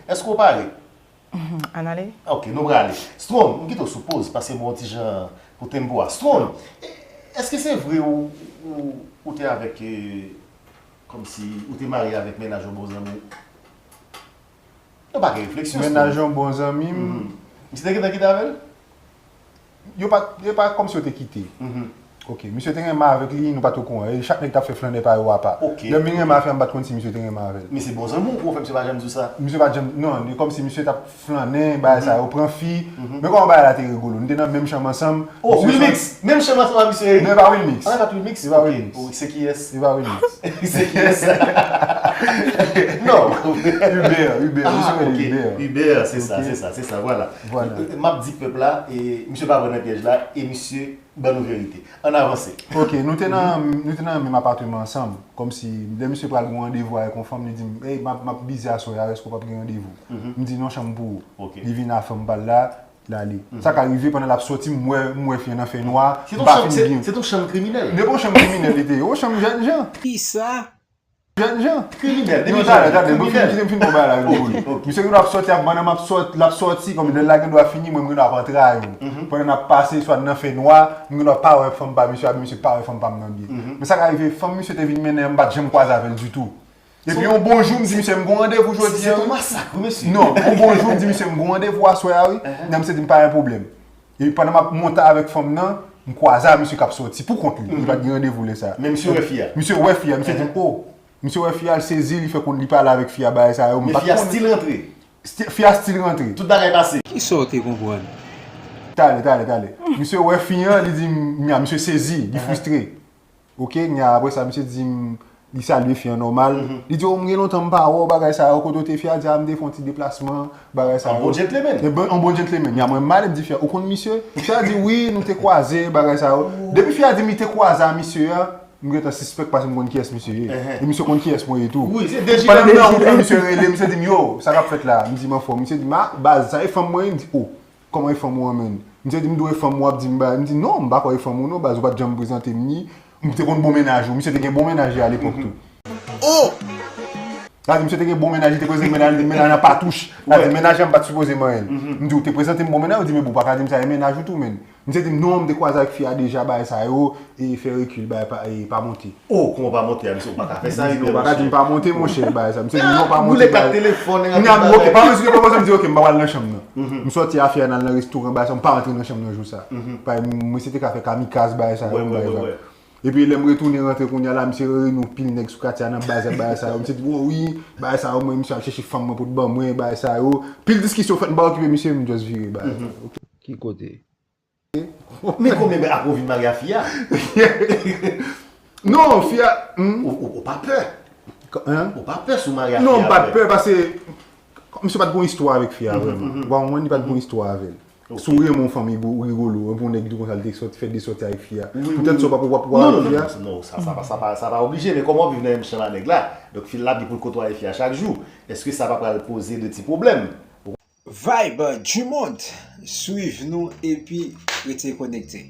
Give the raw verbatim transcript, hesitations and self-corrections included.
Èske w pare? Ann ale. Ok, nou prale. Strong, m kite w sou poz, paske m wè yon ti jan pou tempo a. Strong, e- èske se vre ou, ou, ou te avèk, e, kòmsi, ou te marye avèk mennaj yon bon zanmi w? Yon pakèt refleksyon. Mennaj yon bon zanmi m. Misye te gentan kite avè l? Yo pa, yo pa kòmsi yo te kite. Ok, misye te renmen avèk li, nou pa t okouran. E chak nèg t ap fè flannè pa yo apa. Ok. Lè m vin renmen avè l, m pa t konn si misye te renmen avè l. Men se bon zanmi w, ou fè misye pa janm di w sa? Misye pa t janm, non, li kòmsi misye t ap flannen, bagay sa yo, pran fi. Men kòman bagay la te rigolo. Nou te nan menm chanm ansanm. Oh, Wilmix! Menm chanm ansanm ak misye. Non, e pa Wilmix. Ah, e pa t Wilmix? E pa Ok. Wilmix. Oh, se kiyès? E pa Wilmix. Se kiyès? Non. Hubert, Hubert, misye Ah, rele ok. Hubert. Hubert, se sa, Ok. se sa, se sa, vwala. Vwala. M ap di pèp la, e misye pa pran nan pyèj la, e misye ban nou verite. Ann avanse. Ok, nou te nan, nou te nan menm apatman ansanm. Kòmsi, lè misye pral gen yon randevou avèk yon fanm, li di m, "Ey, m ap, m ap bize aswè a, èske w p ap gen randevou?" M di, "Non, chanm pou ou." Ok. Li vin a fanm pa l la, l ale. Sa ka rive pandan l ap soti, m wè, m wè fi an nan fè nwa, Se m ton pa chanm, fin se gen. Se ton chanm kriminèl. Li pa yon chanm kriminèl, li te, yon chanm jèn jan. Kisa? Jèn jan. Kriminèl, Non, depi talè, jèn, talè, bon, kriminèl. fin, fin, fin, bon, bagay la, Ok, bon. ok. Misye gen dwa ap soti, ap, pandan m ap sot, l ap soti, kòm lè l la gen dwa fini, mwen, m gen dwa ap antre a yo. Pandan n ap pase, swa nan fè nwa, m gen dwa pa wè fanm pa misye, epi misye pa wè fanm pa m nan byen. Men sa ka rive, fanm misye te vin mennen an, m pa t janm kwaze avè l ditou. Epi yon bon jou, m di misye, "M gon randevou jodi Se a, ton wi." Masak, wi, mesye. Non, yon bon jou, m di misye, "M gon randevou aswè a, wi." Nan misye di m, "Pa gen pwoblèm." Epi pandan m ap monte avèk fanm nan, m kwaze a misye k ap soti pou kont li. Li pa t gen randevou lè sa. Men misye wè fi a. Misye wè fi a, misye di m, "Oh." Misye wè fi a, l sezi, li fè konn li pale avèk fi a, bagay sa yo, m Men pa t fi a konnen. still rantre. Sti- Fi a still rantre. Tout bagay pase. Kisa w te konprann? Talè, talè, talè. Misye wè fi an, li di m, nya, misye sezi, li fristre. Ok, nya, apre sa, misye di m, li salye fi an nòmal. Li di, "Oh, m gen lontan m pa wè w, bagay sa yo, kote w te?" Fi a di, "Ah, m te fè yon ti deplasman, bagay sa yo." Yon bon gentleman. E bon, yon bon gentleman. Nya, mwen m ale, m di fi a, "Ou konn misye?" Fi a di, "Wi, nou te kwaze, bagay sa yo." Depi fi a di m li te kwaze a misye a, m gentan sispèk paske m konn kiyès misye ye. E misye konn kiyès mwen ye tou. Wi, se deji Pandan m nan nan wout la, deji. Misye rele, misye di m, "Yo, sa k ap fèt la?" M di m, "Anfòm." Misye di m, "Ah, baz, sa e fanm mwen?" M di, "Oh, kòman e fanm ou an, menn?" Misye di m, "M dwe fanm ou ap di m ba." M di, "Non, m pa kwè e fanm ou non, baz, ou pa t janm prezante m ni. M te konn bon mennaj ou." Misye te gen bon mennaj li alepòk tou. Oh! Sa di, misye te gen bon mennaj, li te prezante mennaj, li di mennaj nan pa touch. Sa di, mennaj an pa t sipoze manyen l. M di, "Ou te prezante m bon mennaj?" Ou di, "Men bon, ou pa ka di m sa e mennaj ou tou, menn." Misye di m, "Non, m te kwaze ak fi a deja, bagay sa yo, e fè rekil, bagay pa, e pa monte." Oh, kòman pa monte a, misye, ou pa ka fè sa. Misye di, "Non, ou pa ka di m pa monte, monchè, bagay sa." Misye di, "Non, pa monte, Boule kat bagay." telefòn, Kounya m di, "Ok, pa bezwen, pa bezwen." M di, "Ok, m pa pral nan chanm nan." M soti a fi a, n al nan restoran, bagay sa, m pa rantre nan chanm nan jou sa. Bagay, mwen se te ka fè kamikaz, bagay sa yo, Wè, wè, bagay wè, sa. Wè. Epi lè m retounen rantre kounya la, misye rele nou pil nèg sou katye a nan baz la, bagay sa yo. Misye di, "Oh wi, bagay sa yo, mwen, misye al chèche fanm mwen pou t ban mwen, bagay sa yo." Pil diskisyon fèt, m pa okipe misye, m just vire, bagay sa yo. Ki kote? Men konbyen apre w vin marye a fi a? Non, fi a, hmm? Ou, ou, ou pa pè? Hein? Ou pa pè si w marye a fi a? Non, m pa t Apre? Pè paske misye pa t gon istwa avèk fi a vrèman. Ou pa konprann, li pa t gon istwa avè l. Sou Raymond fanm rigolo, yon bon nèg tou konsa, li te sòti, fè de sòti avèk fi a. Poutèt sa w pa pou w ap Non, non, avèk fi a. Non, non, sa, sa, pa- sa, pa- sa pa oblije, men kòman w viv nan menm chanm a nèg la? Donk fi l la ap gen pou l kotoye fi a chak jou. Èske sa pa pral poze de ti pwoblèm? Vibe du monde. Swiv nou epi rete konekte.